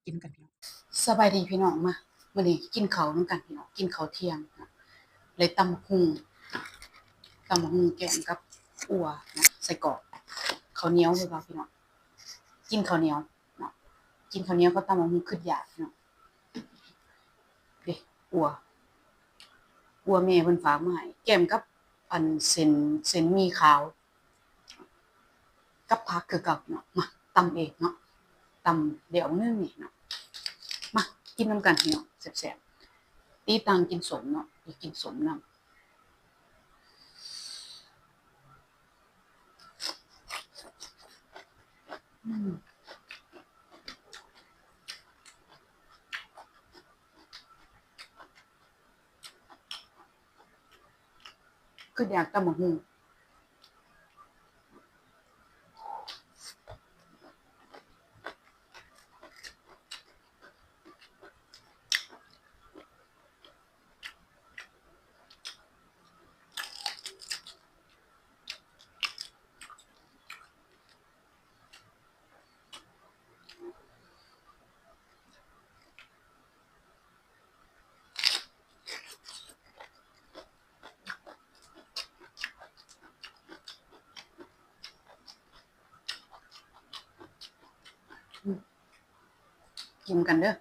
ກິນນຳກັນພີ່ນ້ອງ. ສະບາຍດີພີ່ນ້ອງ ມາ ມື້ນີ້ກິນເຂົ້ານຳກັນພີ່ນ້ອງ ກິນເຂົ້າທ່ຽງເນາະ ໄດ້ຕຳບັກຫຸ່ງ ຕຳບັກຫຸ່ງແກງກັບອົ່ວເນາະ ໃສ່ກອກ ເຂົ້າໜຽວຄືເກົ່າພີ່ນ້ອງ ກິນເຂົ້າໜຽວເນາະ ກິນເຂົ້າໜຽວກັບຕຳບັກຫຸ່ງ ຄຶດຢາກພີ່ນ້ອງ. ເດ້ ອົ່ວ ອົ່ວແມ່ເພິ່ນຝາກມາໃຫ້ ແກ້ມກັບອັນເສັ້ນ ເສັ້ນໝີ່ຂາວ ກັບຜັກຄືເກົ່າເນາະ ມາຕຳເອງເນາະ ຕຳດຽວໜຶ່ງນີ້ເນາະ ມາກິນນຳກັນພີ່ນ້ອງ ແຊບໆ ຕິດຕາມກິນສົ້ມເນາະ ກິນສົ້ມນຳ. ອືມ ຄືຢາກຕຳບັກຫຸ່ງ. ກິນກັນເດີ້.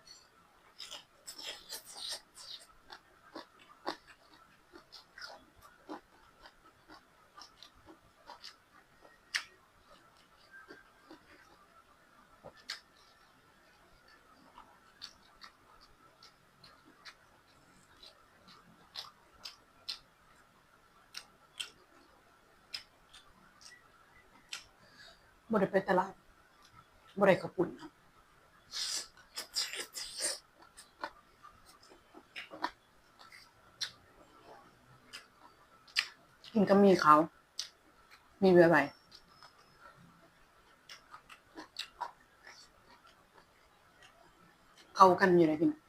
ບໍ່ໄດ້ໄປຕະຫຼາດ ບໍ່ໄດ້ເຂົ້າປຸ້ນ ກິນກັບໝີ່ຂາວ ໝີ່ໄວໆ ເຂົ້າກັນຢູ່ເດ້ພີ່ນ້ອງ.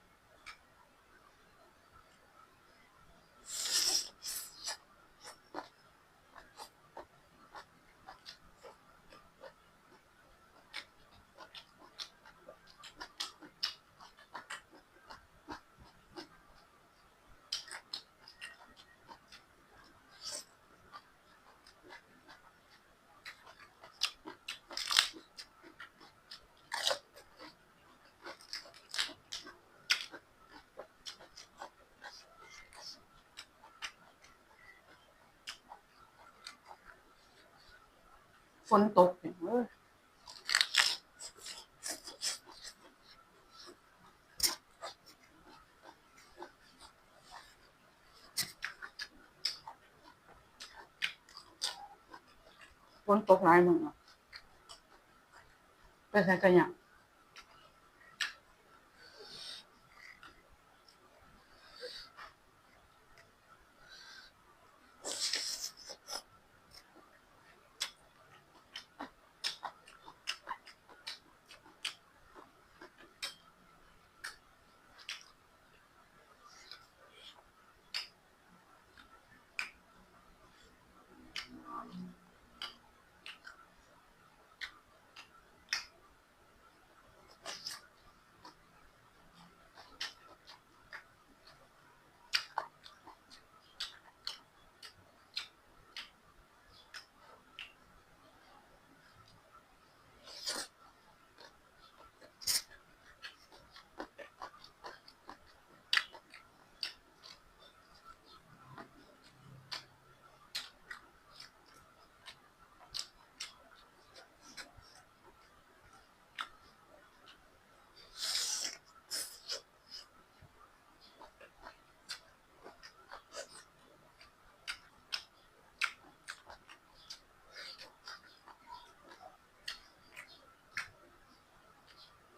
ຝົນຕົກ ເອີ ຝົນຕົກຫຼາຍມື້ ໄປໃສກະຍາກ.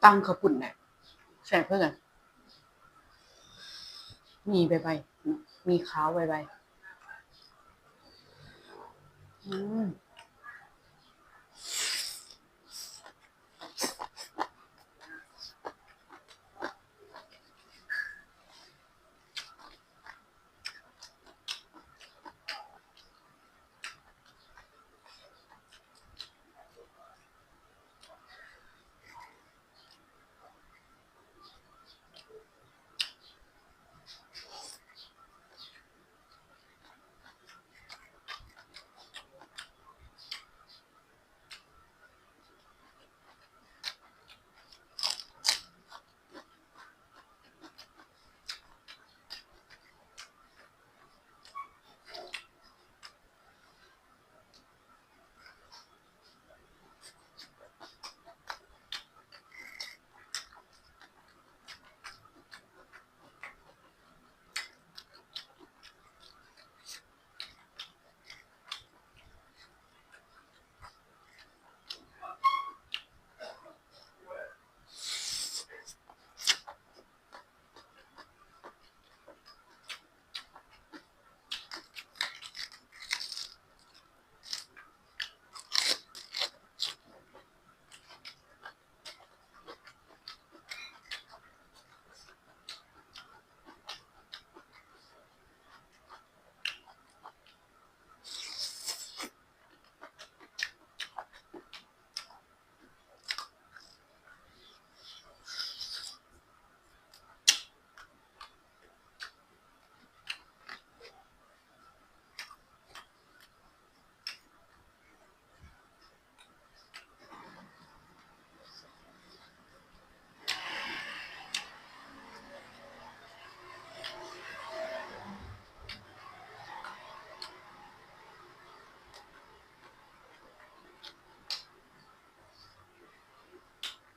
ຕຳເຂົ້າປຸ້ນແຫຼະ ແຊບຄືກັນ ໝີ່ໄວໆ ໝີ່ຂາວໄວໆ ອືມ. ອື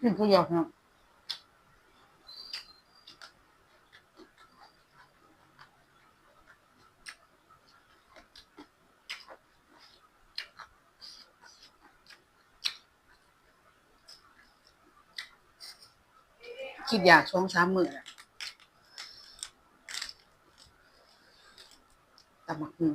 ກິນຜູ້ດຽວເນາະ. ກິນຢາກສອງສາມມື້ແລ້ວ ຕຳບັກຫຸ່ງ.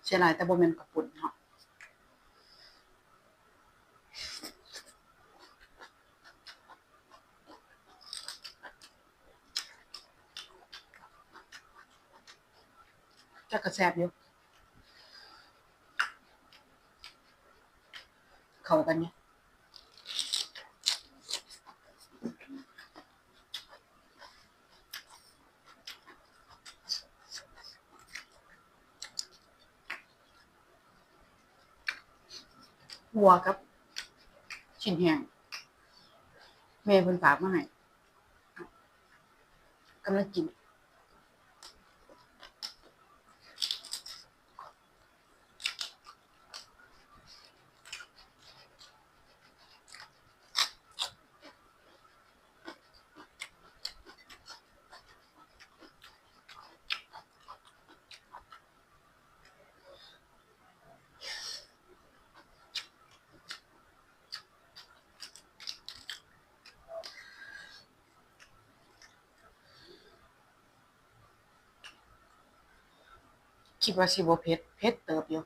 ເສຍດາຍແຕ່ບໍ່ແມ່ນເຂົ້າປຸ້ນເນາະ. ແຕ່ກໍແຊບຢູ່ ເຂົ້າກັນຢູ່. ຂົ້ວກັບຊີ້ນແຫ້ງ ແມ່ເພິ່ນຝາກມາໃຫ້ ກຳລັງກິນ. ຄິດວ່າຊິບໍ່ເຜັດ ເຜັດເຕີບຢູ່.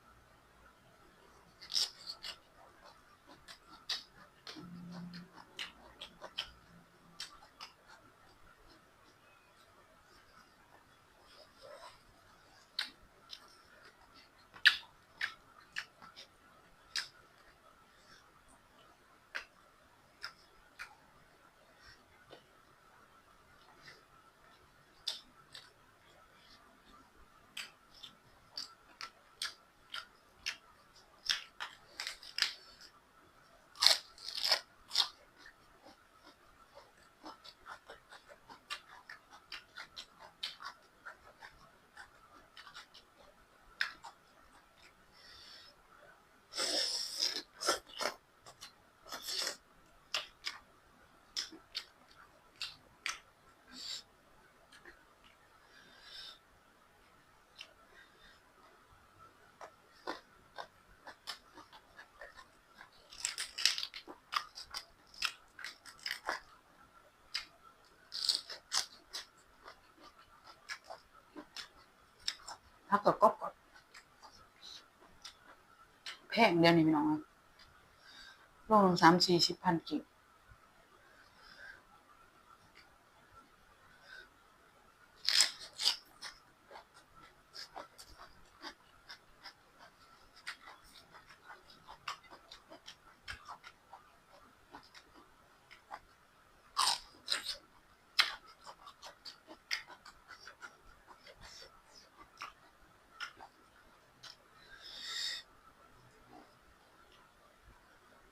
ຜັກກະກອບໆ ແພງດຽວນີ້ພີ່ນ້ອງເອີຍ ໂລໜຶ່ງສາມສີ່ສິບພັນກີບ.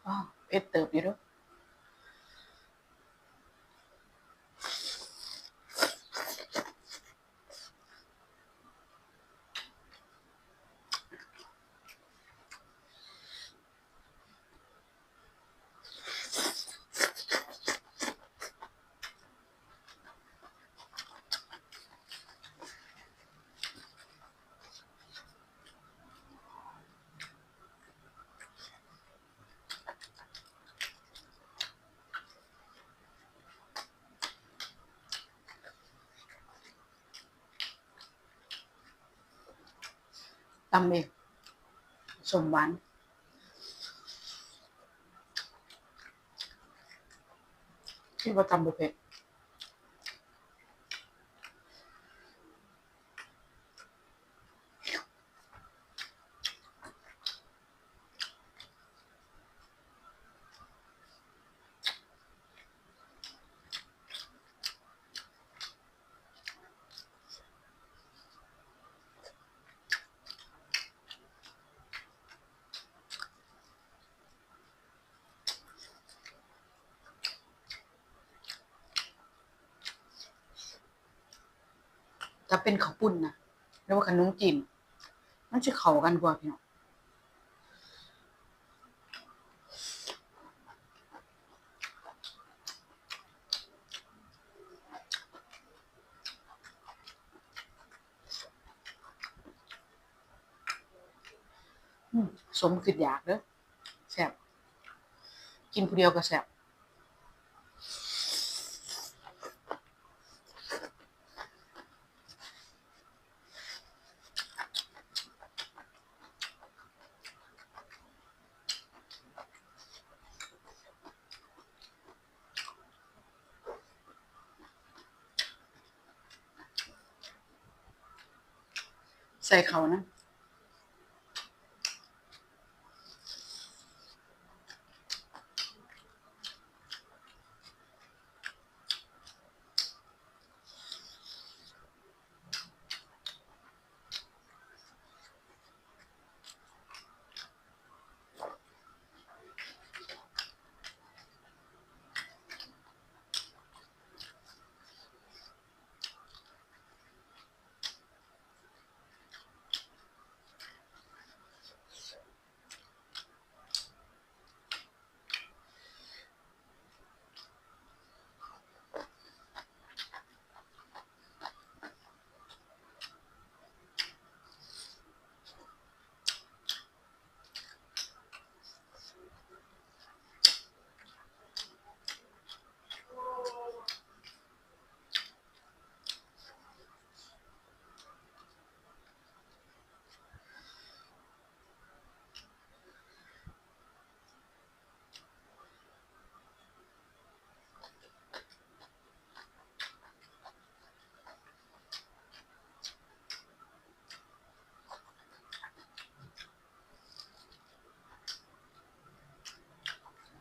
ອ້າວ ເຜັດເຕີບຢູ່ເດີ້. ຕຳເອງ ສົ້ມຫວານ ຄິດວ່າຕຳບໍ່ເຜັດ. ຖ້າເປັນເຂົ້າປຸ້ນນະ ຫຼືວ່າຂະໜົມຈີນ ມັນຊິເຂົ້າກັນກວ່າ ພີ່ນ້ອງ. ອືມ ສົມຄິດຢາກເດີ້ ແຊບ ກິນຜູ້ດຽວກໍແຊບ. ໃສ່ເຂົ້ານຳ.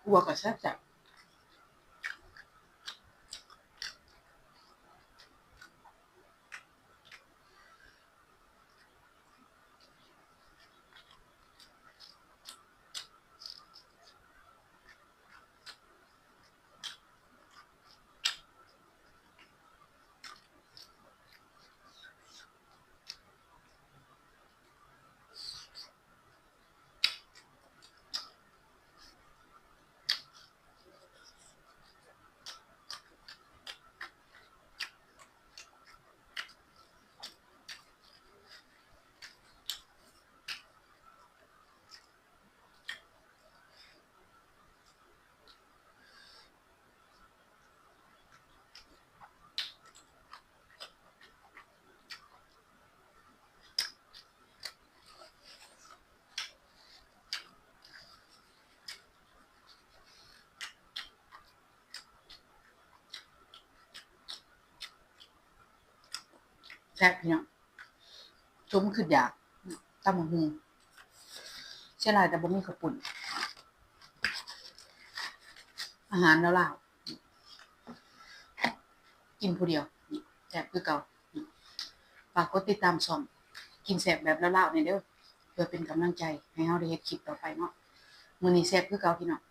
ຂົ້ວກໍແຊບໆ. ແຊບ ພີ່ນ້ອງ ສົມຄິດຢາກ ຕຳບັກຫຸ່ງ ເສຍດາຍແຕ່ບໍ່ມີເຂົ້າປຸ້ນ. ອາຫານລາວໆ ກິນຜູ້ດຽວ ແຊບຄືເກົ່າ. ຝາກກົດຕິດຕາມຊ່ອງ ກິນແຊບແບບລາວໆ ແດ່ເດີ້ ເພື່ອເປັນກຳລັງໃຈໃຫ້ເຮົາໄດ້ເຮັດຄລິບຕໍ່ໄປເນາະ. ມື້ນີ້ແຊບຄືເກົ່າ ພີ່ນ້ອງ.